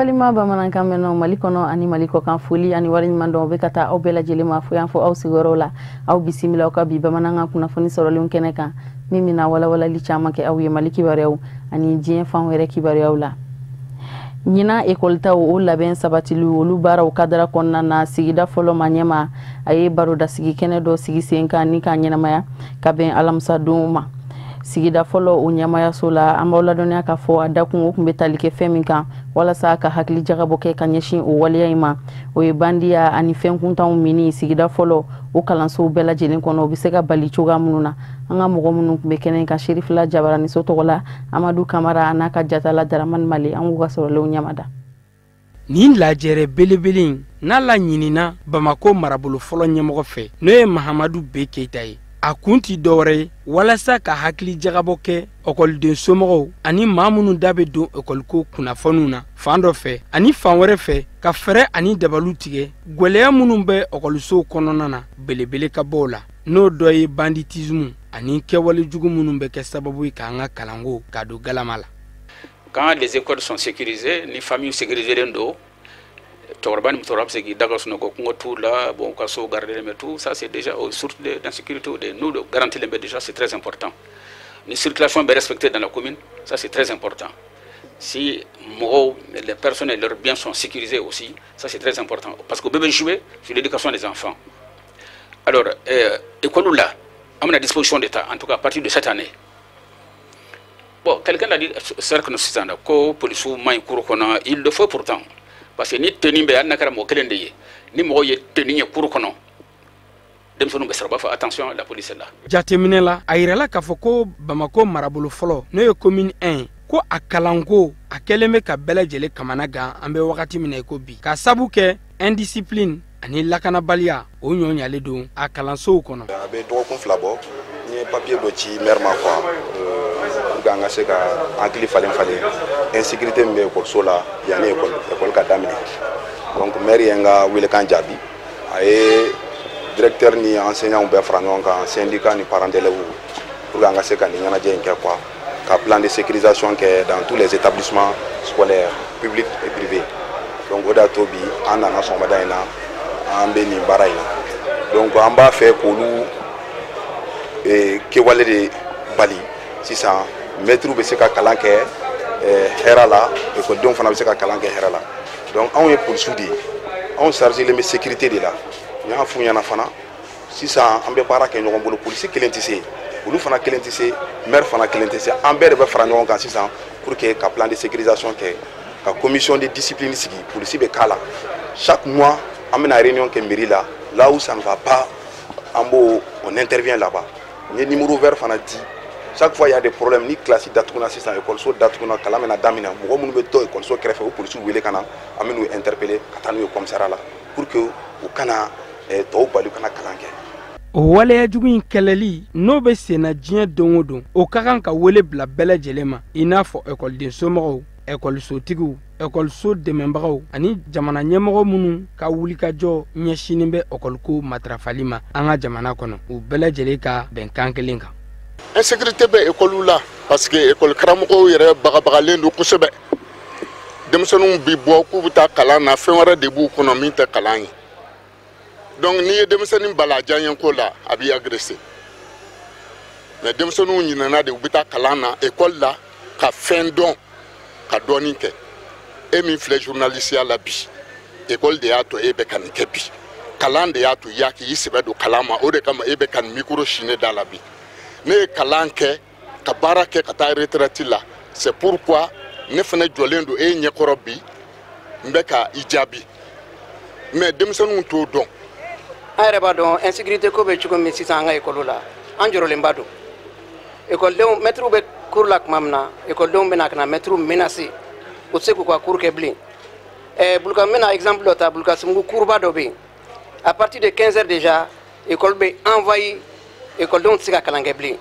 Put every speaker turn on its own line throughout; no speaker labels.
Balima bamanankan mɛnnaw Mali kɔnɔ ani Mali kɔkan, foli ani waleɲuman dɔn bɛ ka taa aw bɛɛ lajɛlen ma fo yan fɔ aw sigiyɔrɔw la. Aw bisimila aw ka bi bamanankan kunnafoni sɔrɔlenw kɛnɛ kan, min bɛna walawalali caman kɛ aw ye Mali kibaruyaw ani diɲɛ fan wɛrɛ kibaruyaw la. Ɲinan ekɔlitaw o labɛn sabatili olu baaraw kadara kɔnɔna na, sigida fɔlɔ ma ɲɛma a ye barodasigi kɛnɛ dɔ sigi sen kan ni k'a ɲɛnamaya ka bɛn alamisadon ma sigida fɔlɔ o ɲɛmayaso la. An b'aw ladɔnniya k'a fɔ a dakun o tun bɛ tali kɛ fɛn min kan walasa ka hakili jagabɔ kɛ ka ɲɛsin o waleya in ma, o ye bandiya ani fɛn kuntanw mini sigida fɔlɔ o kalansow bɛɛ lajɛlen kɔnɔ, o bɛ se ka bali cogoya minnu na. An ka mɔgɔ minnu tun bɛ kɛnɛ kan, Serifila Jabaraniso tɔgɔ la, Amadu Kamara a n'a ka jatala Daramani Mali, an k'u ka sɔrɔlenw ɲamada.
Nin lajɛrɛ belebele in n'a laɲinina Bamako marabolo fɔlɔ ɲɛmɔgɔ fɛ, n'o ye Mahamadu B Keyita ye, a kun ti dɔwɛrɛ ye walasa ka hakili jagabɔ kɛ ɔkɔliden somɔgɔw ani maa minnu da bɛ don ekɔliko kunnafoniw na fan dɔ fɛ, ani fan wɛrɛ fɛ ka fɛɛrɛ ani dabaliw tigɛ gwɛlɛya minnu bɛ ɔkɔlisow kɔnɔna na belebele ka bɔ o la, n'o dɔ ye banditisme ani kɛwale jugu minnu bɛ kɛ sababu ye k'an ka kalanko ka don galama la.
Quand les écoles sont sécurisées, ni familles sécurisées don, cɛkɔrɔba ni musokɔrɔba bɛ se k'i da ka sunɔgɔ, kungo t'u la, bon, ka so garder, mais tout ça, c'est déjà source d'insécurité. De nous de garantir les déjà, c'est très important. Ni circulation bɛ respectée dans la commune, ça, c'est très important. Si mɔgɔw, les personnes et leurs biens sont sécurisés aussi, ça, c'est très important, parce que bɛɛ bɛ jouer sur l'éducation des enfants. Alors école la, an bɛna disposition d'État, en tout cas à partir de cette année. Bon, quelqu'un l'a dit cercle sisan ko polisiw man ɲi cour kɔnɔ. Il le faut pourtant, parce que ni tenue bɛ, hali n'a kɛra mɔgɔ kelen de ye, ni mɔgɔw ye tenue ye cour kɔnɔ, denmisɛnninw bɛ sɔrɔ, u b'a fɔ: "Attention, la police est là."
Jateminɛ la, a yirala k'a fɔ ko Bamako marabolo fɔlɔ, n'o ye commune 1, ko a kalanko a kɛlen bɛ ka bɛɛ lajɛlen kamana gan an bɛ wagati min na i ko bi, k'a sabu kɛ indiscipline ani lakanabaliya o ɲɔ ɲalen don a kalansow kɔnɔ.
A bɛ dɔgɔkun 2 bɔ, n ye papier dɔ ci maire ma quoi, pour que an ka se ka hakili falen falen insécurité min bɛ ekɔliso la yanni école ka daminɛ. Donc maire ye n ka welekan jaabi, a ye directeur ni enseignants bɛɛ fara ɲɔgɔn kan, syndicat ni parents d'élèves, pour que an ka se ka nin ɲɛnajɛ in kɛ quoi, ka plan de sécurisation kɛ dans tous les établissements scolaires publics et privés. Donc o de y'a to bi an nana sɔgɔmada in na, an bɛ nin baara in na. Donc an b'a fɛ k'olu kɛwale de bali. Sisan mɛtiriw bɛ se ka kalan kɛ hɛrɛ la, ekɔlidenw fana bɛ se ka kalan kɛ hɛrɛ la. Donc anw ye polisiw de ye, anw chargé bɛ sécurité de la. N y'a f'u ɲɛna fana, sisan an bɛ baara kɛ ɲɔgɔn bolo. Polisi kelen tɛ se, olu fana kelen tɛ se, maire fana kelen tɛ se, an bɛɛ de bɛ fara ɲɔgɔn kan sisan pour que ka plan de sécurisation kɛ, ka commission de discipline sigi, polisi bɛ k'a la. Chaque mois an bɛna réunion kɛ mairie la. Là où ça ne va pas, an b'o, on intervient là-bas. N ye numéro vert fana di. Chaque fois il y a des problèmes, ni classe datuguna sisan, ekɔliso datuguna, kalan bɛna daminɛ, mɔgɔ minnu bɛ to ekɔliso kɛrɛfɛ, o polisiw wele ka na, an bɛ n'u interpeller ka taa n'u ye commissariat la pour que u kana tɔw bali u kana kalan kɛ.
O waleya jugu in kɛlɛli n'o bɛ senna diɲɛ don o don, o ka kan ka wele bila bɛɛ lajɛlen ma, i n'a fɔ ekɔliden somɔgɔw, ekɔlisotigiw, ekɔliso dɛmɛbagaw ani jamana ɲɛmɔgɔ minnu ka wulikajɔ ɲɛsinnen bɛ ekɔliko matarafali ma an ka jamana kɔnɔ, u bɛɛ lajɛlen ka bɛnkan kelen kan.
Insécurité bɛ ekɔliw la parce que ekɔli karamɔgɔw yɛrɛ bagabagalen don kosɛbɛ. Denmisɛnninw bi bɔ k'u bɛ taa kalan na, fɛn wɛrɛ de b'u kɔnɔ min tɛ kalan ye. Donc n'i ye denmisɛnnin bala a diyaɲɛko la, a b'i agressé. Mais denmisɛnninw ɲinɛna de, u bɛ taa kalan na ekɔli la ka fɛn dɔn, ka dɔɔnin kɛ. E min filɛ journaliste la bi, ekɔli de y'a to e bɛ ka nin kɛ bi. Kalan de y'a to i y'a k'i sɛbɛ don kalan ma, o de kama e bɛ ka nin micro si ne da la bi. Ne ye kalan kɛ ka baara kɛ ka taa retraite la, c'est pourquoi ne fana jɔlen don e ɲɛkɔrɔ bi, n bɛ ka i jaabi. Mais denmisɛnninw t'o dɔn.
An yɛrɛ b'a dɔn insécurité ko bɛ cogo min sisan an ka ekɔliw la, an jɔrɔlenba don. Ekɔlidenw, mɛtiriw bɛ cours la tuma min na, ekɔlidenw bɛ na ka na mɛtiriw menacer, u tɛ se k'u ka cours kɛ bilen. Buluka, n bɛna exemple dɔ ta. Bulukasumugu kuruba dɔ bɛ yen, à partir de 15 heures déjà, école bɛ envahi, ekɔlidenw tɛ se ka kalan kɛ bilen.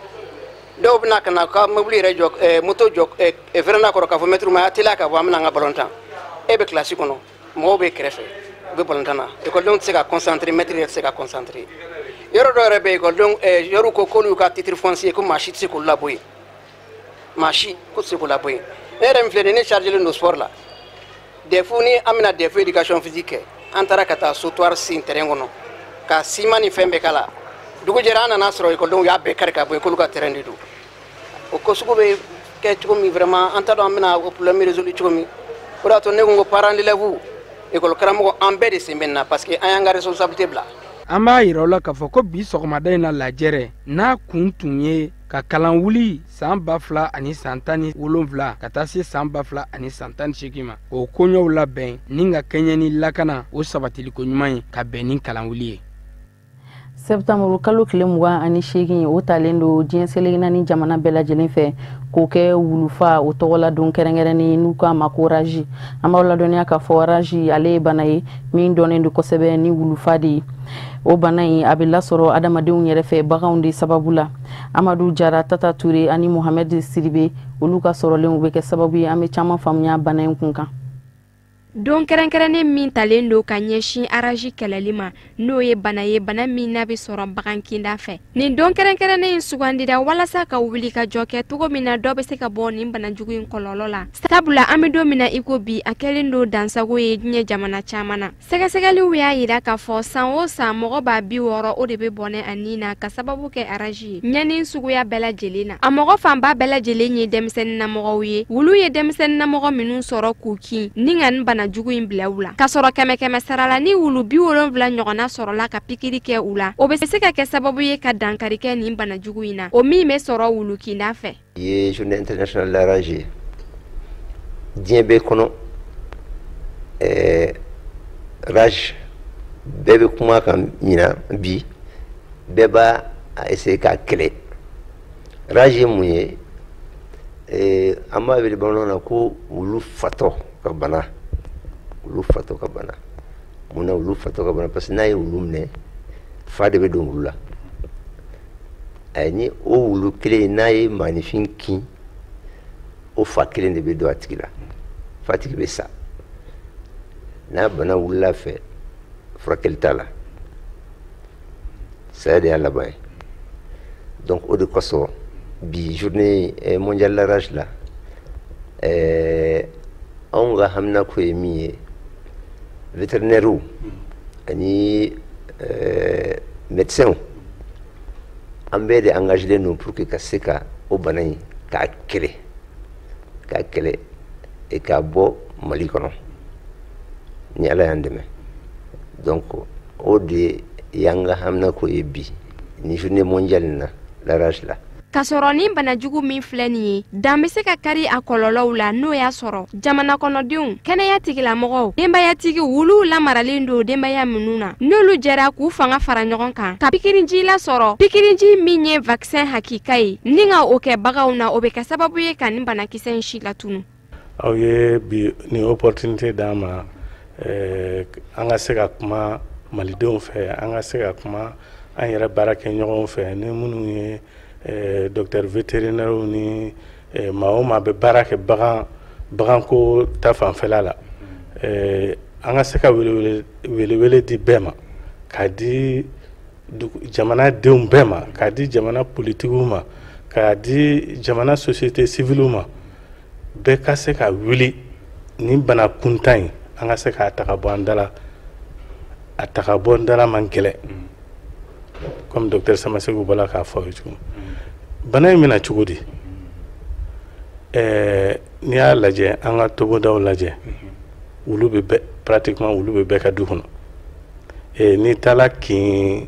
Dɔw bɛna ka na ka mobili yɛrɛ jɔ, moto jɔ véranda kɔrɔ k'a fɔ mɛtiriw ma: "A teliya ka bɔ, an bɛna an ka ballon tan." E bɛ kilasi kɔnɔ, mɔgɔw bɛ kɛrɛfɛ, u bɛ ballon tan na, ekɔlidenw tɛ se ka concentrer, mɛtiri yɛrɛ tɛ se ka concentrer. Yɔrɔ dɔw yɛrɛ bɛ yen, ekɔlidenw yɔrɔw ko k'olu y'u ka titre foncier, ko maa si tɛ se k'olu labɔ yen, maa si ko tɛ se k'u labɔ yen. Ne yɛrɛ min filɛ nin ye, ne chargé len don sport la. DEF ni an bɛna DEF éducation physique kɛ, an taara ka taa sautoir sen terrain kɔnɔ ka siman ni fɛn bɛɛ k'a la. Dugu jɛra, an nana sɔrɔ ekɔlidenw y'a bɛɛ kari ka bɔ yen, k'olu ka terrain de don. O ko sugu bɛ kɛ cogo min, vraiment, an t'a dɔn an bɛna o problème résoudre cogo min. O de y'a to ne ko parents d'élèves, ekɔli karamɔgɔ, an bɛɛ de sen bɛ nin na, parce que an y'an ka responsabilité bila.
An b'a yira aw la k'a fɔ ko bi sɔgɔmada in na, lajɛrɛ n'a kun tun ye ka kalan wuli san 2017 ka taa se san 2018 ma, o koɲɛw labɛn ni ka kɛɲɛ ni lakana o sabatiliko ɲuman ye ka bɛn ni kalan wuli ye.
Sɛptanburu kalo tile 28, o talen don diɲɛ seleke naani jamana bɛɛ lajɛlen fɛ k'o kɛ wulufa o tɔgɔla don kɛrɛnkɛrɛnnen, n'u k'a ma ko rage. An b'aw ladɔnniya k'a fɔ rage, ale ye bana ye min dɔnnen don kosɛbɛ ni wulufa de ye. O bana in, a bɛ lasɔrɔ adamadenw yɛrɛ fɛ baganw de sababu la. Amadu Jara, Tata Ture ani Mohamɛd Siribe, olu ka sɔrɔlenw bɛ kɛ sababu ye an bɛ caman faamuya bana in kun kan.
Don kɛrɛnkɛrɛnnen min talen don ka ɲɛsin rage kɛlɛli ma, n'o ye bana ye, bana min n'a bɛ sɔrɔ bagan kinda fɛ, nin don kɛrɛnkɛrɛnnen in sugandira walasa ka wuli ka jɔ kɛ cogo min na dɔ bɛ se ka bɔ nin bana jugu in kɔlɔlɔ la, sabula an bɛ don min na i ko bi, a kɛlen don dansago ye diɲɛ jamana caman na. Sɛgɛsɛgɛliw y'a yira k'a fɔ san o san, mɔgɔ 60,000 o de bɛ bɔnɛ a nin na ka sababu kɛ rage ye ɲɛni suguya bɛɛ lajɛlen na. A mɔgɔ fanba bɛɛ lajɛlen ye denmisɛnninnamɔgɔw ye. Wulu ye denmisɛnninnamɔgɔ minnu sɔrɔ k'u kin ni ka nin bana jugu in bila u la, k'a sɔrɔ kɛmɛ kɛmɛ sara la, ni wulu 70 ɲɔgɔnna sɔrɔla ka pikiri kɛ u la, o bɛ se ka kɛ sababu ye ka dankari kɛ nin bana jugu in na, o min bɛ sɔrɔ wulu kinda fɛ.
Ye journée internationale de la rage ye diɲɛ bɛɛ kɔnɔ. Rage, bɛɛ bɛ kuma kan ɲinan bi, bɛɛ b'a a essayer k'a kɛlɛ. Rage ye mun ye? An b'a wele bamananw na ko wulu fatɔ ka bana. Wulu fatɔ ka bana, mun na wulu fatɔ ka bana? Parce que n'a ye wulu minɛ, fa de bɛ don wulu la. A ni o wulu kelen n'a ye maanifin kin, o fa kelen de bɛ don a tigi la, fa tigi bɛ sa. N'a bana wulila fɛ, furakɛli t'a la, saya de y'a laban ye. Donc o de kosɔn bi journée mondiale la rage la, anw ka haminako ye min ye, vétérinaires ani médecins, an bɛɛ de engagé don pour que ka se ka o bana in k'a kɛlɛ, k'a kɛlɛ et k'a bɔ Mali kɔnɔ ni Ala y'an dɛmɛ. Donc o de y'an ka haminako ye bi ni journée mondiale in na la rage la.
K'a sɔrɔ ni banajugu min filɛ nin ye, dan bɛ se ka kari a kɔlɔlɔw la, n'o y'a sɔrɔ jamana kɔnɔdenw, kɛnɛya tigilamɔgɔw, denbayatigi, wuluw lamaralen don denbaya minnu na, n'olu jɛra k'u fanga fara ɲɔgɔn kan ka pikiriji lasɔrɔ, pikiriji min ye vaccin hakika ye, ni ka o kɛ baganw na, o bɛ kɛ sababu ye ka nin banakisɛ in si latunu.
Aw ye bi nin opportunité d'an ma, an ka se ka kuma malidenw fɛ, an ka se ka kuma an yɛrɛ baarakɛɲɔgɔnw fɛ, ni minnu ye docteur vétérinaire ni maa o maa bɛ baara kɛ bagan baganko ta fanfɛla la, an ka se ka welewele di bɛɛ ma, k'a di jamanadenw bɛɛ ma, k'a di jamana politigiw ma, k'a di jamana société civile ma, bɛɛ ka se ka wuli nin bana kuntan in, an ka se k'a ta ka bɔ an da la. A ta ka bɔ an da la man gɛlɛn, comme docteur Samasegu bɔra k'a fɔ aw ye cogo min. Bana in bɛna cogo di? N'i y'a lajɛ, an ka togodaw lajɛ, wulu bɛ bɛɛ, pratiquement wulu bɛ bɛɛ ka du kɔnɔ. N'i taara kin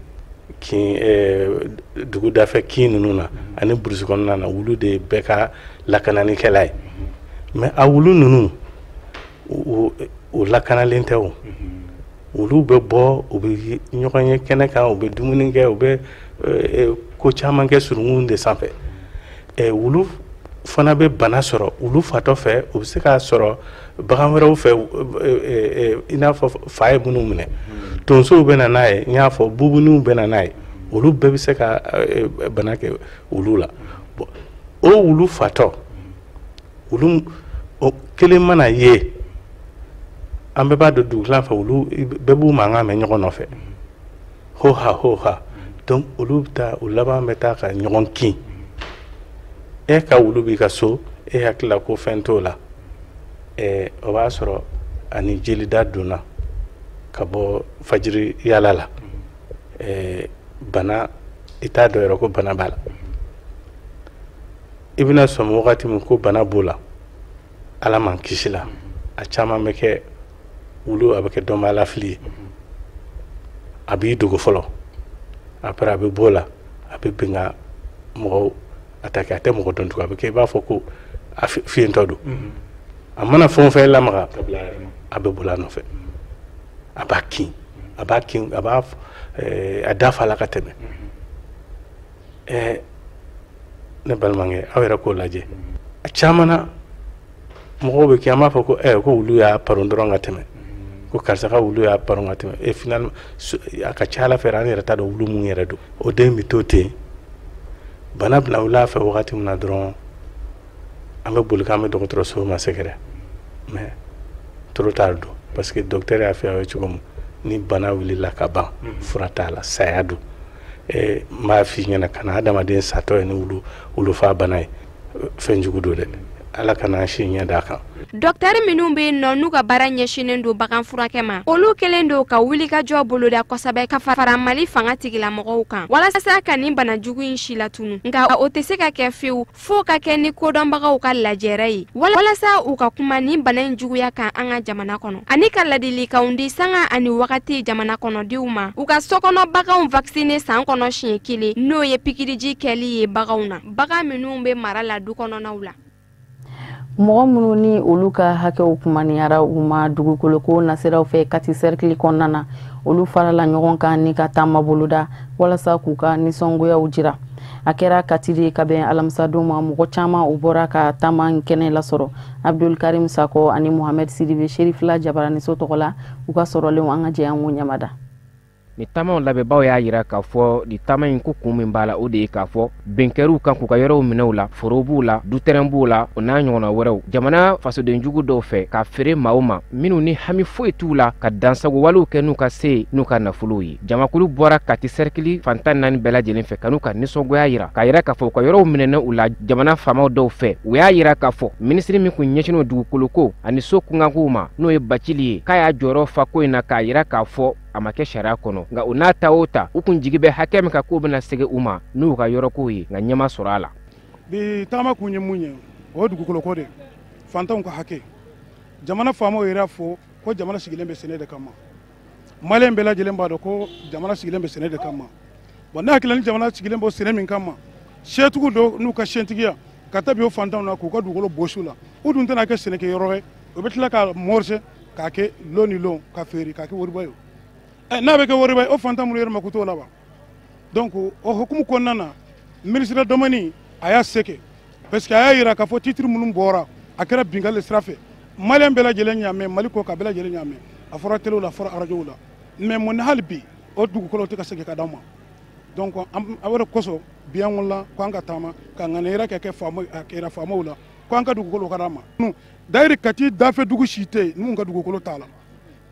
dugu dafɛ kin ninnu na ani burusi kɔnɔna na, wulu de ye bɛɛ ka lakananikɛla ye. Mais a wulu ninnu, o lakanalen tɛ. O wulu bɛ bɔ, u bɛ ɲɔgɔn ye kɛnɛ kan, u bɛ dumuni kɛ, u bɛ ko caman kɛ surunkunw de sanfɛ. Wulu fana bɛ bana sɔrɔ wulu fatɔ fɛ, u bɛ se k'a sɔrɔ bagan wɛrɛw fɛ, i n'a fɔ fa ye minnu minɛ, tonsow bɛ na n'a ye, n y'a fɔ bubuniw bɛ na n'a ye, olu bɛɛ bɛ se ka bana kɛ wulu la. Bon, o wulu fatɔ, wulu kelen mana ye, an bɛɛ b'a dɔn dugu fɛ, olu bɛɛ b'u mankan mɛn ɲɔgɔn nɔfɛ, ho ha ho ha. Donc olu bɛ taa, u laban bɛ taa ka ɲɔgɔn kin. E ka wulu b'i ka so, e hakili la ko fɛn t'o la, o b'a sɔrɔ ani jelida donna ka bɔ fajiri yala la, bana i t'a dɔn yɛrɛ ko bana b'a la. I bɛna sɔmi wagati min ko bana b'o la, Ala m'an kisi la, a caman bɛ kɛ wulu, a bɛ kɛ dɔnbaalafili ye. A b'i dogo fɔlɔ, après a bɛ b'o la, a bɛ bin ka mɔgɔw attaquer. A tɛ mɔgɔ dɔn tugun, a bɛ kɛ i b'a fɔ ko a fiyentɔ don. A mana fɛn o fɛn lamaga, a bɛ boli a nɔfɛ, a b'a kin, a b'a kin, a b'a a da fa la ka tɛmɛ. Ne balimakɛ, aw yɛrɛ k'o lajɛ. A caman na mɔgɔw bɛ kɛ, an b'a fɔ ko ko wulu y'a paron dɔrɔn ka tɛmɛ, ko karisa ka wulu y'a paron ka tɛmɛ. Et finalement, a ka ca Ala fɛ, an yɛrɛ t'a dɔn wulu mun yɛrɛ don. O den bɛ to ten, bana bɛna wuli a fɛ wagati min na dɔrɔn, an bɛ boli k'an bɛ dɔgɔtɔrɔso ma sɛgɛrɛ, mais trop tard don, parce que docteur y'a fɔ aw ye cogo min, ni bana wulila ka ban, fura t'a la, saya don. N b'a f'i ɲɛna, kana adamaden satɔ ye ni wulufa bana ye, fɛn jugu don dɛ. Ala kana si ɲɛ d'a kan.
Dɔkitɛri minnu bɛ yen nɔ, n'u ka baara ɲɛsinnen don bagan furakɛ ma, olu kɛlen don ka wulikajɔ boloda kosɛbɛ ka fara Mali fanga tigilamɔgɔw kan walasa ka nin bana jugu in si latunu. Nka o tɛ se ka kɛ fewu fo ka kɛ ni kodɔnbagaw ka lajɛrɛ ye, walasa u ka kuma nin bana in juguya kan an ka jamana kɔnɔ, ani ka ladilikanw di sanga ani wagati jamana kɔnɔdenw ma, u ka sokɔnɔ baganw vacciner san kɔnɔ siɲɛ kelen, n'o ye pikiriji kɛli ye baganw na, bagan minnu bɛ mara la du kɔnɔnaw la.
Mɔgɔ minnu ni olu ka hakɛw kumaniyara u ma dugukoloko nasiraw fɛ Kati sɛrikili kɔnɔna na, olu farala ɲɔgɔn kan ni ka taama boloda walasa k'u ka nisɔngoyaw jira. A kɛra Kati de ka bɛn alamisadon ma. Mɔgɔ caman u bɔra ka taama kɛnɛ lasɔrɔ. Abdul Karim Sakɔ ani Mohamed Sidibe Serifila Jabaraniso tɔgɔ la, u ka sɔrɔlenw, an ka jɛ an k'o ɲamada.
Ni taamaw labɛnbaw y'a yira k'a fɔ ni taama in ko kun min b'a la, o de ye k'a fɔ bɛnkɛriw kan k'u ka yɔrɔw minɛ u la, forow b'u la, dutɛrɛn b'u la, o n'a ɲɔgɔnna wɛrɛw, jamana fasodenjugu dɔw fɛ k'a feere maaw ma minnu ni hami foyi t'u la ka dansago walew kɛ n'u ka se n'u ka nafolow ye. Jamakulu bɔra Kati sɛrikili fan 14 bɛɛ lajɛlen fɛ ka n'u ka nisɔngoya yira, k'a yira k'a fɔ u ka yɔrɔw minɛna u la jamana faamaw dɔw fɛ. U y'a yira k'a fɔ minisiri min kun ɲɛsinnen dugukoloko ani so kunkankow ma, n'o ye Bacili ye, k'a y'a jɔyɔrɔ fa ko in na, k'a yira k'a fɔ a ma kɛ sariya kɔnɔ. Nka o n'a ta o ta, u kun jigi bɛ hakɛ min kan k'o bɛna segin u ma n'u ka yɔrɔkow ye, nka ɲɛ ma sɔrɔ a la.
Bi taama kun ye mun ye? O ye dugukoloko de, fantanw ka hakɛ. Jamana faamaw yɛrɛ fɔ ko jamana sigilen bɛ sɛnɛ de kama. Maliyɛn bɛɛ lajɛlen b'a dɔn ko jamana sigilen bɛ sɛnɛ de kama. Bon, ne hakili la, ni jamana sigilen bɛ sɛnɛ min kama, sɛtigiw dɔw n'u ka sɛntigiya ka taa bi o fantanw na k'u ka dugukolo bɔsi u la, u dun tɛna kɛ sɛnɛkɛyɔrɔ ye, u bɛ tila ka mɔrse k'a kɛ lon ni lon ka feere k'a kɛ wariba ye. N'a bɛ kɛ wariba ye, o fantan minnu yɛrɛ mako t'o la wa? Donc o hukumu kɔnɔna na, ministre de domaine a y'a se kɛ, parce que a y'a yira k'a fɔ titre minnu bɔra, a kɛra binkanni sira fɛ. Maliyɛn bɛɛ lajɛlen y'a mɛn, Mali kɔ ka bɛɛ lajɛlen y'a mɛn, a fɔra télé la, a fɔra arajow la. Mais mun na hali bi o dugukolo tɛ ka segin ka d'anw ma? Donc an o de kosɔn bi an wulila ko an ka taama ka ŋaniya kɛ faamaw, a kɛra faamaw la ko an ka dugukolo ka d'an ma. D'ailleurs, Kati dafɛ dugu si tɛ yen minnu ka dugukolo t'a la.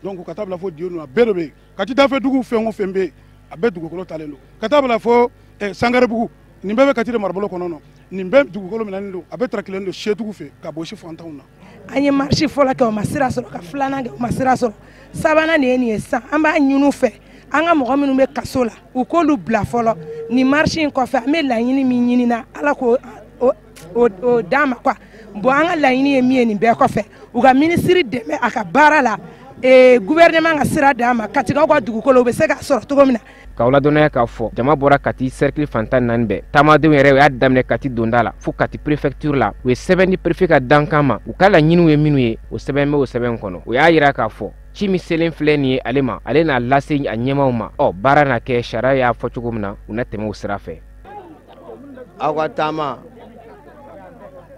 Donc ka taa bila fo Diyo ninnu, a bɛɛ de bɛ yen. Kati dafɛ dugu fɛn o fɛn bɛ yen, a bɛɛ dugukolo talen don. Ka taa bila fo Sangarebugu, nin bɛɛ bɛ Kati de marabolo kɔnɔ nɔ. Nin bɛɛ dugukolo minɛnen don, a bɛɛ tarakilen don setigiw fɛ ka bɔsi fantanw na.
An ye marche fɔlɔ kɛ, o ma sira sɔrɔ, ka filanan kɛ, o ma sira sɔrɔ, sabanan de ye nin ye sisan. An b'a ɲini u fɛ, an ka mɔgɔ minnu bɛ kaso la, u k'olu bila fɔlɔ. Nin marche in kɔfɛ, an bɛ laɲini min ɲini na, Ala k'o o d'an ma quoi. Bon, an ka laɲini ye min ye nin bɛɛ kɔfɛ, u ka minisiri dɛmɛ a ka baara la, gouvernement ka sira d'an ma, Katikaw ka dugukolo u bɛ se k'a sɔrɔ cogo min na.
K'aw ladɔnniya k'a fɔ jama bɔra Kati cercle fan 14 bɛɛ. Taamadenw yɛrɛ, u y'a daminɛ Kati donda la fo Kati préfecture la. U ye sɛbɛn di préfet ka dankan ma, u ka laɲiniw ye minnu ye, o sɛbɛn bɛ o sɛbɛn kɔnɔ. U y'a yira k'a fɔ ci min selen filɛ nin ye ale ma, ale n'a lase a ɲɛmaw ma. Ɔ baara na kɛ sariya y'a fɔ cogo min na, u na tɛmɛ o sira fɛ.
Aw ka taama,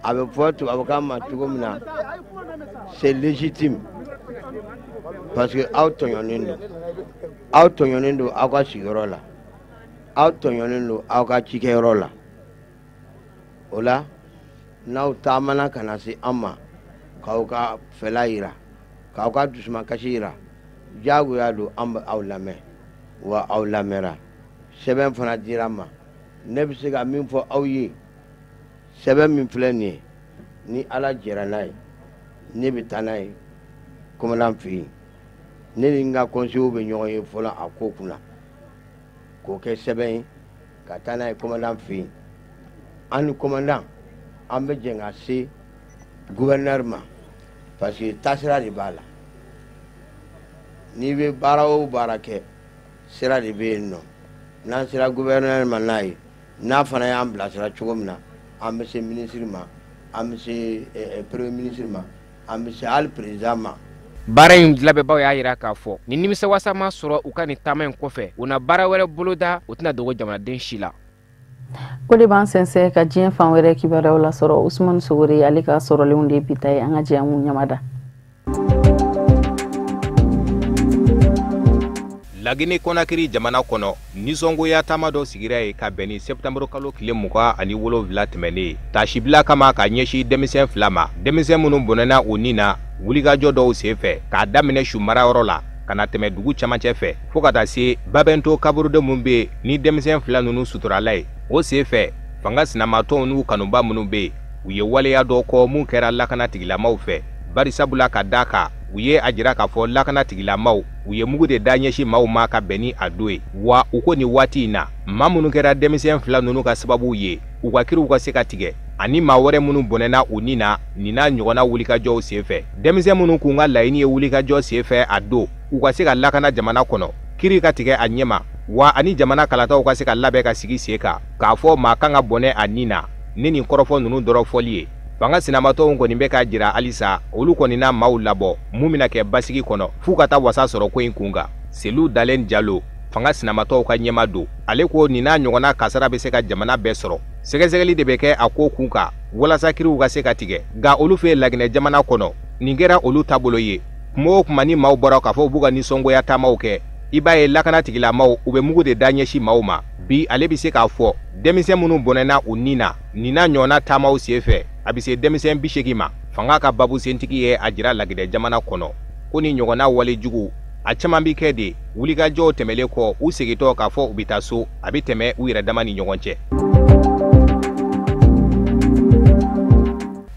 a bɛ fɔ tubabukan ma cogo min na, c'est légitime, parce que aw tɔɲɔnen don, aw tɔɲɔnen don aw ka sigiyɔrɔ la, aw tɔɲɔnen don aw ka cikɛyɔrɔ la. O la, n'aw taamana ka na se an ma k'aw ka fɛla yira, k'aw ka dusumakasi yira, diyagoya don an bɛ aw lamɛn, wa aw lamɛnra. Sɛbɛn fana dira n ma. Ne bɛ se ka min fɔ aw ye, sɛbɛn min filɛ nin ye, ni Ala jɛra n'a ye, ne bɛ taa n'a ye.
commandant fɛ yen. Ne ni n ka conseillers bɛ ɲɔgɔn ye fɔlɔ a ko kunna, k'o kɛ sɛbɛn ye ka taa n'a ye commandant fɛ yen. An ni commandant an bɛ jɛ ka se gouverneur ma, parce que taasira de b'a la. N'i bɛ baara o baara kɛ, sira de bɛ yen nɔ. N'an sera gouverneur ma n'a ye, n'a fana y'an bilasira cogo min na, an bɛ se ministre ma, an bɛ se premier ministre ma, an bɛ se hali président ma.
Baara in labɛnbaw y'a jira k'a fɔ ni nimisiwasa ma sɔrɔ u ka nin taama in kɔfɛ, u na baara wɛrɛ boloda, u tɛna dogo jamanaden si la.
O de b'an sɛnsɛn ka diɲɛ fan wɛrɛ kibaruyaw lasɔrɔ. Usumani Sogore ale ka sɔrɔlenw de bi ta ye, an ka jɛ an k'u ɲamada.
Lagine Konakiri jamana kɔnɔ, nisɔngoya taama dɔ sigira yen ka bɛn ni sɛptanburu kalo tile 27 tɛmɛnen, tasibila kama ka ɲɛsin denmisɛn 2 ma, denmisɛn minnu bɔnɛna u ni na wulikajɔ dɔw senfɛ k'a daminɛ su marayɔrɔ la ka na tɛmɛ dugu camancɛ fɛ fo ka taa se Babɛnto kaburudo min bɛ yen ni denmisɛn 2 ninnu suturala ye. O senfɛ, fanga sinamatɔnw n'u kanuba minnu bɛ yen, u ye waleya dɔ kɔ mun kɛra lakana tigilamaw fɛ, bari sabula ka d'a kan u ye a jira k'a fɔ lakana tigilamaw u ye mugu de da ɲɛsin maaw ma ka bɛn ni a don ye. Wa u ko nin waati in na, maa minnu kɛra denmisɛn 2 ninnu ka sababu ye, u ka kiriw ka se ka tigɛ, ani maa wɛrɛ minnu bɔnɛna u ni na nin n'a ɲɔgɔnna wulikajɔw senfɛ. Denmisɛn minnu k'u ka laɲini ye wulikajɔ senfɛ a don, u ka se ka lakana jamana kɔnɔ, kiri ka tigɛ a ɲɛma, wa ani jamana kalataw ka se ka labɛn ka sigi sen kan, k'a fɔ maa kan ka bɔnɛ a ni na ni nin kɔrɔfɔ ninnu dɔrɔn fɔli ye. Fanga sinamatɔnw kɔni bɛ k'a jira halisa olu kɔni na maaw labɔ mun bɛna kɛ basigi kɔnɔ f'u ka taa wasa sɔrɔ ko in kun kan. Selu Dalen Jalo, fanga sinamatɔw ka ɲɛma don, ale ko nin n'a ɲɔgɔnna kasara bɛ se ka jamana bɛɛ sɔrɔ. Sɛgɛsɛgɛli de bɛ kɛ a ko kun kan walasa kiriw ka se ka tigɛ. Nka olu fɛ Laginɛ jamana kɔnɔ, nin kɛra olu taabolo ye. Kuma o kuma ni maaw bɔra k'a fɔ u b'u ka nisɔngoya taamaw kɛ, i b'a ye lakana tigilamaw u bɛ mugu de da ɲɛsin maaw ma. Bi ale bɛ se k'a fɔ denmisɛn minnu bɔnɛna u ni na nin n'a ɲɔgɔnna taamaw senfɛ, a bɛ se denmisɛn 80 ma. Fanga ka babusentigi ye a jira Laginɛ jamana kɔnɔ ko ni ɲɔgɔnna walejugu a caman bɛ kɛ de wulikajɔw tɛmɛlen kɔ, u segintɔ k'a fɔ u bɛ taa so, a bɛ tɛmɛ u yɛrɛ dama ni ɲɔgɔn cɛ.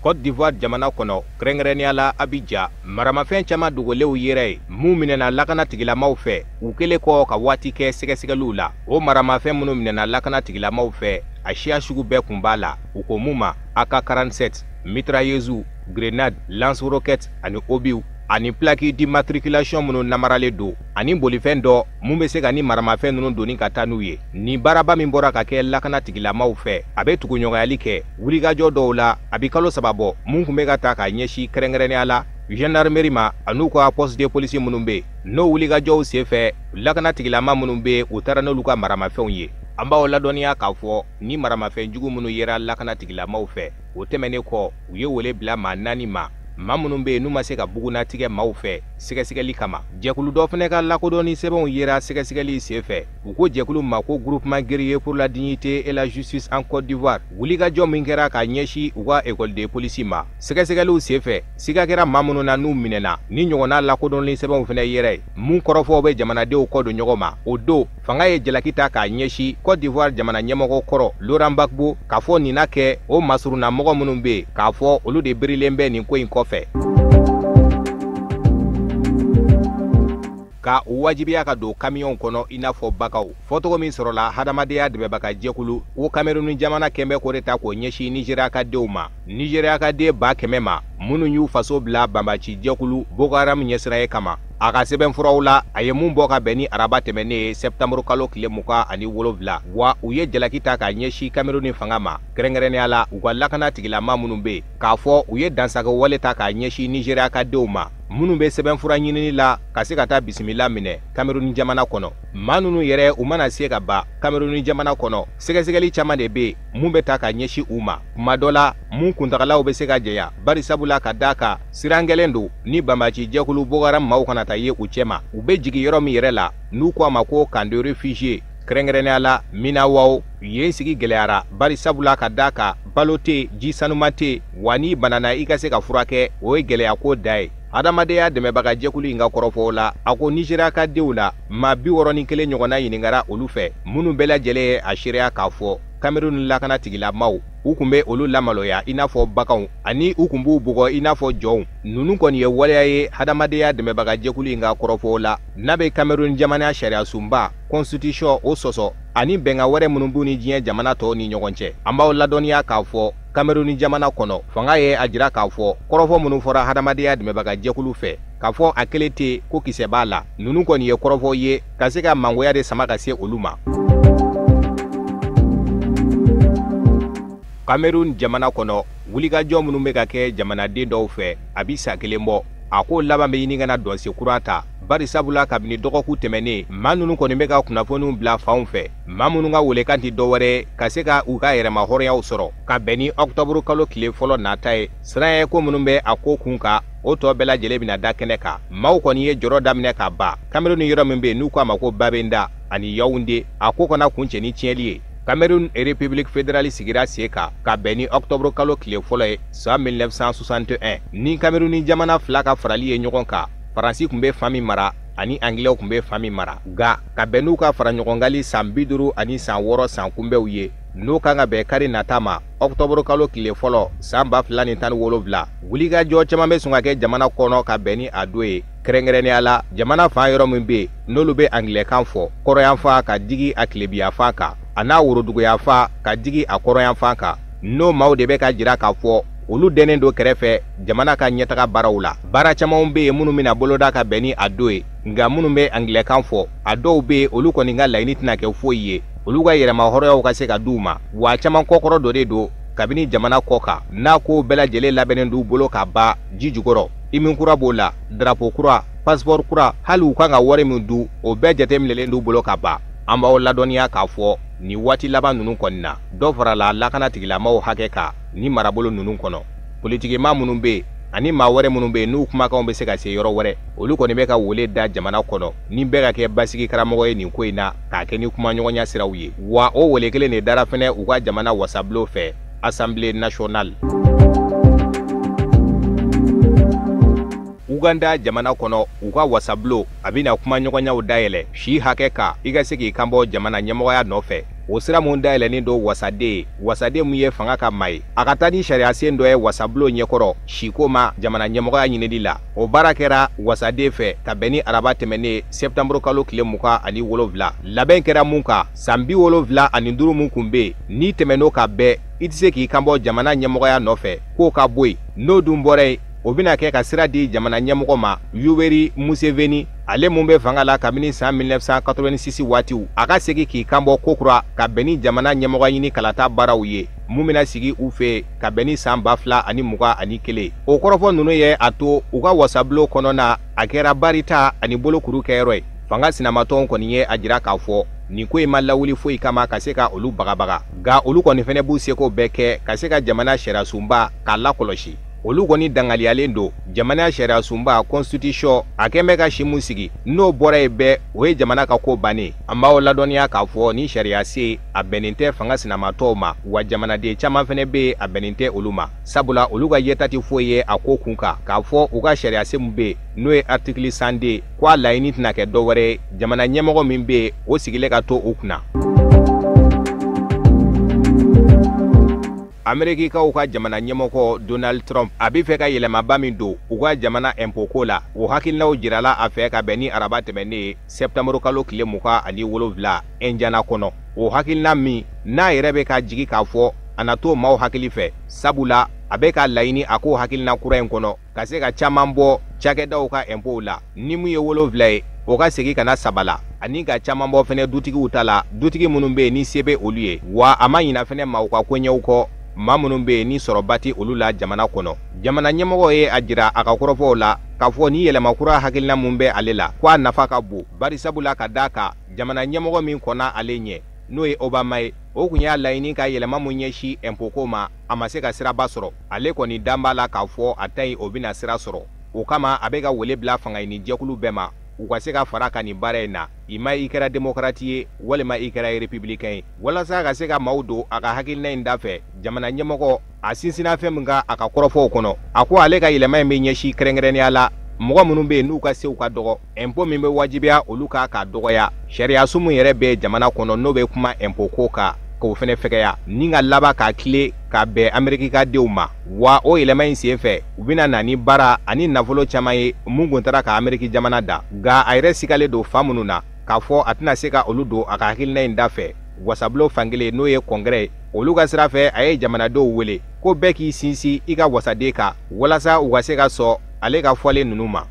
Côte d'Ivoire jamana kɔnɔ, kɛrɛnkɛrɛnnenya la Abidjan, maramafɛn caman dogolenw yera yen mun minɛna lakana tigilamaw fɛ u kɛlen kɔ ka waati kɛ sɛgɛsɛgɛliw la. O maramafɛn minnu minɛna lakana tigilamaw fɛ, a siya sugu bɛɛ kun b'a la, u ko mun ma AK-47, mitrailleuse, grenade, lance-roquette ani obiw, ani plaque d'immatriculation minnu namaralen don, ani bolifɛn dɔ mun bɛ se ka ni maramafɛn ninnu doni ka taa n'u ye. Nin baaraba min bɔra ka kɛ lakana tigilamaw fɛ, a bɛ tuguɲɔgɔnyali kɛ wulikajɔ dɔw la, a bɛ kalo 3 bɔ mun tun bɛ ka ta k'a ɲɛsin kɛrɛnkɛrɛnnenya la gendarmerie ma an'u ka poste de police minnu bɛ yen. N'o wulikajɔw senfɛ, lakana tigilama minnu bɛ yen, u taara n'olu ka maramafɛnw ye. An b'aw ladɔnniya k'a fɔ ni maramafɛn jugu minnu yera lakana tigilamaw fɛ, o tɛmɛnen kɔ, u ye wele bila maa 4 ma, maa minnu bɛ yen n'u ma se ka bugunnatigɛ maaw fɛ sɛgɛsɛgɛli kama. Jɛkulu dɔ fana ka lakodɔnni sɛbɛnw yera sɛgɛsɛgɛli senfɛ. U ko jɛkulu ma ko Groupement guerrier pour la dignité et la justice en Côte d'Ivoire. Wulikajɔ min kɛra ka ɲɛsin u ka école de police ma, sɛgɛsɛgɛliw senfɛ, siga kɛra maa minnu na n'u minɛna, ni ɲɔgɔnna lakodɔnni sɛbɛnw fana yera yen, mun kɔrɔfɔw bɛ jamanadenw kɔ don ɲɔgɔn ma. O don, fanga ye jalaki ta k'a ɲɛsin Côte d'Ivoire jamana ɲɛmɔgɔ kɔrɔ Laurent Gbagbo, k'a fɔ nin na kɛ o masurunna mɔgɔ minnu bɛ yen, k'a fɔ olu de birilen bɛ nin ko in kɔfɛ, ka u wajibiya ka don kamiyɔnw kɔnɔ i n'a fɔ bagaw. Fɔcogo min sɔrɔla hadamadenya dɛmɛbaga jɛkulu o Kameruni jamana kɛnbɛ k'o de ta k'o ɲɛsin Nizeriya ka denw ma, Nizeriya ka den 100,000 ma minnu y'u faso bila banbaci jɛkulu Boko Haram ɲɛsiranya kama. A ka sɛbɛnfuraw la, a ye mun bɔ ka bɛn ni araba tɛmɛnen ye sɛptanburu kalo tile 27, wa u ye jalaki ta k'a ɲɛsin Kameruni fanga ma, kɛrɛnkɛrɛnnenya la u ka lakana tigilama minnu bɛ yen, k'a fɔ u ye dansago wale ta k'a ɲɛsin Nizeriya ka denw ma minnu bɛ sɛbɛnfura ɲinini la ka se ka taa bisimila minɛ Kameruni jamana kɔnɔ. Maa ninnu yɛrɛ u mana se ka ban Kameruni jamana kɔnɔ, sɛgɛsɛgɛli caman de bɛ yen mun bɛ ta ka ɲɛsin u ma. Kuma dɔ la, mun kuntagalaw bɛ se ka janya, bari sabula ka d'a kan siran gɛlɛn don ni banbaci jɛkulu Boko Haram maaw kana taa ye u cɛma. U bɛ jigin yɔrɔ min yɛrɛ la, n'u ko a ma ko camp de réfugiés, kɛrɛnkɛrɛnnenya la Minawaw, yen sigi gɛlɛyara, bari sabula ka d'a kan balo tɛ yen, ji sanuman tɛ yen, wa n'i banana i ka se ka furakɛ, o ye gɛlɛya ko da ye. Hadamadenya dɛmɛbaga jɛkulu in ka kɔrɔfɔw la, a ko Nizeriya ka denw la maa 61 ɲɔgɔnna ɲininkara olu fɛ, minnu bɛɛ lajɛlen ye a seereya k'a fɔ Kameruni lakana tigilamaw u U kun bɛ olu lamaloya i n'a fɔ baganw ani u kun b'u bugɔ i n'a fɔ jɔnw. Ninnu kɔni ye waleya ye hadamadenya dɛmɛbagajɛkulu in ka kɔrɔfɔw la, n'a bɛ Cameroun jamana sariyasunba constitution o sɔsɔ ani bɛnkan wɛrɛ minnu b'u ni diɲɛ jamana tɔw ni ɲɔgɔn cɛ. An b'aw ladɔnniya k'a fɔ Cameroun jamana kɔnɔ, fanga ye a jira k'a fɔ kɔrɔfɔ minnu fɔra hadamadenya dɛmɛbagajɛkulu fɛ, k'a fɔ a kelen tɛ ko kisɛ b'a la. Ninnu kɔni ye kɔrɔfɔ ye ka se ka mangoya de sama ka se olu ma. Cameroun jamana kɔnɔ, wulikajɔ minnu bɛ ka kɛ jamanaden dɔw fɛ, a bi san kelen bɔ. A ko laban bɛ ɲini ka na dɔnsen kura ta, bari sabula kabini dɔgɔkun tɛmɛnen, maa ninnu kɔni bɛ ka kunnafoniw bila fanw fɛ, maa minnu ka welekan tɛ dɔwɛrɛ ye ka se ka u ka yɛrɛma hɔrɔnyaw sɔrɔ ka bɛn ni ɔkutɔburu kalo tile fɔlɔ nata ye. Siran ye ko minnu bɛ a ko kun kan, o tɔ bɛɛ lajɛlen bɛna da kɛnɛ kan. Maaw kɔni ye jɔrɔ daminɛ ka ban Cameroun yɔrɔ min bɛ yen n'u k'a ma ko Babenda ani Yaoundé, a ko kana kuncɛ ni tiɲɛli ye. Cameroun République fédérale sigira sen kan ka bɛn ni octobre kalo tile fɔlɔ ye san 1961, ni Cameroun jamana fila ka farali ye ɲɔgɔn kan. Faransi tun bɛ fan min mara ani Anglais tun bɛ fan min mara, nka ka bɛn n'u ka faraɲɔgɔngali san 50 ani san 6 san kunbɛnw ye, n'o kan ka bɛn kari nata ma octobre kalo tile fɔlɔ san 2017. Wulikajɔ caman bɛ sɔn ka kɛ jamana kɔnɔ ka bɛn ni a don ye, kɛrɛnkɛrɛnnenya la jamana fan yɔrɔ min bɛ yen n'olu bɛ anglais-kan fɔ, kɔrɔyanfan ka digi a tilebiyanfan kan, a n'a woroduguyanfan ka digi a kɔrɔyanfan kan. N'o maaw de bɛ ka jira k'a fɔ olu dɛnnen don kɛrɛfɛ jamana ka ɲɛtaga baaraw la. Baara camanw bɛ yen minnu bɛna boloda ka bɛn ni a don ye, nka minnu bɛ anglais-kan fɔ, a dɔw bɛ yen olu kɔni ka laɲini tɛna kɛ foyi ye olu ka yɛrɛma hɔrɔnyaw ka se ka d'u ma. Wa caman kɔkɔrɔ dɔ de don kabini jamana kɔ kan, n'a ko bɛɛ lajɛlen labɛnnen d'u bolo ka ban ji jukɔrɔ. Hymne kura b'o la, drapeau kura, passeport kura, hali u kan ka wari min dun, o bɛɛ jateminɛlen d'u bolo ka ban. An b'aw ladɔnniya k'a fɔ nin waati laban ninnu kɔni na, dɔ farala lakana tigilamaaw hakɛ kan ni marabolo ninnu kɔnɔ. Politikima minnu bɛ yen ani maa wɛrɛ minnu bɛ yen n'u kumakanw bɛ se ka se yɔrɔ wɛrɛ, olu kɔni bɛ ka wele da jamana kɔnɔ ni bɛɛ ka kɛ basigi karamɔgɔ ye nin ko in na, k'a kɛ ni kumaɲɔgɔnya siraw ye. Wa o wele kelen de dara fɛnɛ u ka jamana wasabulon fɛ, Assemblée nationale. Uganda jamana kɔnɔ, u ka wasabulon a bɛna kumaɲɔgɔnyaw dayɛlɛ si hakɛ kan i ka se k'i kanbɔ jamana ɲɛmɔgɔya nɔfɛ. O sira mun dayɛlɛnnen don wasaden ye, wasaden mun ye fanga ka maa ye, a ka taa ni sariyasen dɔ ye wasabulon ɲɛkɔrɔ siko ma jamana ɲɛmɔgɔya ɲinili la. O baara kɛra wasaden fɛ ka bɛn ni araba tɛmɛnen septembre kalo tile 27. Labɛn kɛra mun kan, san 75 mun kun bɛ yen n'i tɛmɛn'o kan bɛɛ, i tɛ se k'i kanbɔ jamana ɲɛmɔgɔya nɔfɛ k'o ka bɔ yen. N'o dun bɔra yen, o bɛna kɛ ka sira di jamana ɲɛmɔgɔ ma Yoweri Museveni, ale mun bɛ fanga la kabini san 1986 waatiw, a ka segin k'i kanbɔ kokura ka bɛn ni jamana ɲɛmɔgɔ ɲini kalata baaraw ye mun bɛna sigi u fɛ ka bɛn ni san 2021. O kɔrɔfɔ ninnu ye a to u ka wasabulon kɔnɔna a kɛra barita ani bolokuru kɛyɔrɔ ye. Fanga sinamatɔnw kɔni ye a jira k'a fɔ nin ko in ma lawuli foyi kama ka se ka olu bagabaga, nka olu kɔni fɛnɛ b'u seko bɛɛ kɛ ka se ka jamana sariyasunba k'a lakɔlɔsi. Olu kɔni dangaliyalen don jamana sariyasunba constitution a kɛn bɛ ka si mun sigi, n'o bɔra yen bɛɛ, o ye jamana ka ko bannen. An b'aw ladɔnniya k'a fɔ ni sariyasen a bɛnnen tɛ fanga sinamatɔw ma, wa jamanaden caman fɛnɛ bɛ yen a bɛnnen tɛ olu ma, sabula olu ka yeta tɛ foyi ye a ko kun kan k'a fɔ u ka sariyasen mun bɛ yen n'o ye article 102 ko a laɲini tɛna kɛ dɔwɛrɛ ye jamana ɲɛmɔgɔ min bɛ yen o sigilen ka to u kunna. Amerikikaw ka jamana ɲɛmɔgɔ Donald Trump a bɛ fɛ ka yɛlɛmaba min don u ka jamana impôt ko la, o hakilinaw jirala a fɛ ka bɛn ni araba tɛmɛnen ye septembre kalo tile 27 Indiana kɔnɔ. O hakilina min n'a yɛrɛ bɛ ka jigi k'a fɔ a na to maaw hakili fɛ, sabula a bɛ ka laɲini a ko hakilina kura in kɔnɔ ka se ka caman bɔ cakɛdaw ka impôt la, ni mun ye 7 ye o ka segin ka na 3 la, ani ka caman bɔ fɛnɛ dutigiw ta la, dutigi minnu bɛ yen ni se bɛ olu ye. Wa a ma ɲina fɛnɛ maaw ka koɲɛw kɔ, maa minnu bɛ yen ni sɔrɔba tɛ olu la jamana kɔnɔ. Jamana ɲɛmɔgɔ ye a jira a ka kɔrɔfɔw la k'a fɔ ni yɛlɛma kura hakilina mun bɛ ale la k'a nafa ka bon, bari sabula ka d'a kan jamana ɲɛmɔgɔ min kɔnna ale ɲɛ n'o ye Obama ye, o kun y'a laɲini ka yɛlɛma mun ɲɛsin impôt ko ma, a ma se ka siraba sɔrɔ. Ale kɔni dan b'a la k'a fɔ a ta in o bɛna sira sɔrɔ. O kama a bɛ ka wele bila fangaɲini jɛkulu bɛɛ ma u ka se ka fara ka nin baara in na, i ma i kɛra démocrate ye walima i kɛra républicain ye, walasa ka se ka maaw don a ka hakilina in dafɛ. Jamana ɲɛmɔgɔ a sinsinna fɛn min kan a ka kɔrɔfɔw kɔnɔ, a ko ale ka yɛlɛma in bɛ ɲɛsin kɛrɛnkɛrɛnnenya la mɔgɔ minnu bɛ yen n'u ka sew ka dɔgɔ, impôt min bɛ wajibiya olu kan k'a dɔgɔya, sariyasun min yɛrɛ bɛ jamana kɔnɔ n'o bɛ kuma impôt ko kan, k'o fɛnɛ fɛgɛya ni ka laban k'a tile ka bɛn Ameriki ka denw ma. Wa o yɛlɛma in sen fɛ, u bɛna na ni baara ani nafolo caman ye mun kun taara ka Ameriki jamana da. Nka a yɛrɛ sigalen don fan minnu na k'a fɔ a tɛna se ka olu don a ka hakilina in da fɛ, wasabulon fankelen n'o ye kɔngɛrɛ ye, olu ka sira fɛ a ye jamanadenw wele ko bɛɛ k'i sinsin i ka wasaden kan walasa u ka se ka sɔn ale ka fɔlen ninnu ma.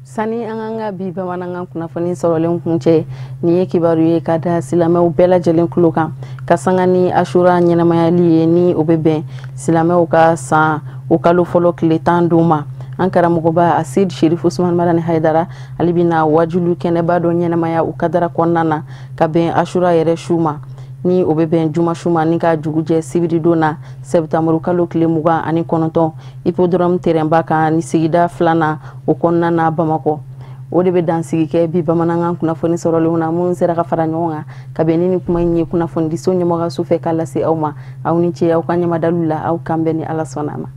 Sani an k'an ka bi bamanankan kunnafoni sɔrɔlen kuncɛ, nin ye kibaru ye ka da silamɛw bɛɛ lajɛlen tulo kan ka sanga ni Asura ɲɛnamayali ye, ni o bɛ bɛn silamɛw ka san o kalo fɔlɔ tile 10 don ma. An karamɔgɔba Asid Sherif Usman Madani Haidara, ale bɛna wajulu kɛnɛba dɔ ɲɛnamaya o kadara kɔnɔna na ka bɛn Asura yɛrɛ su ma, ni o bɛ bɛn juma su ma ni ka dugu jɛ sibiridon na sɛtanburu kalo tile 29, hippodrome terrainba kan ni sigida filanan o kɔnɔna na Bamakɔ. O de bɛ dansigi kɛ bi bamanankan kunnafoni sɔrɔlenw na minnu sera ka fara ɲɔgɔn kan ka bɛn ni nin kuma in ye kunnafonidiso ɲɛmɔgɔyaso fɛ k'a lase aw ma. Aw ni ce aw ka ɲɛmadalu la, aw kan bɛn ni Ala sɔnna a ma.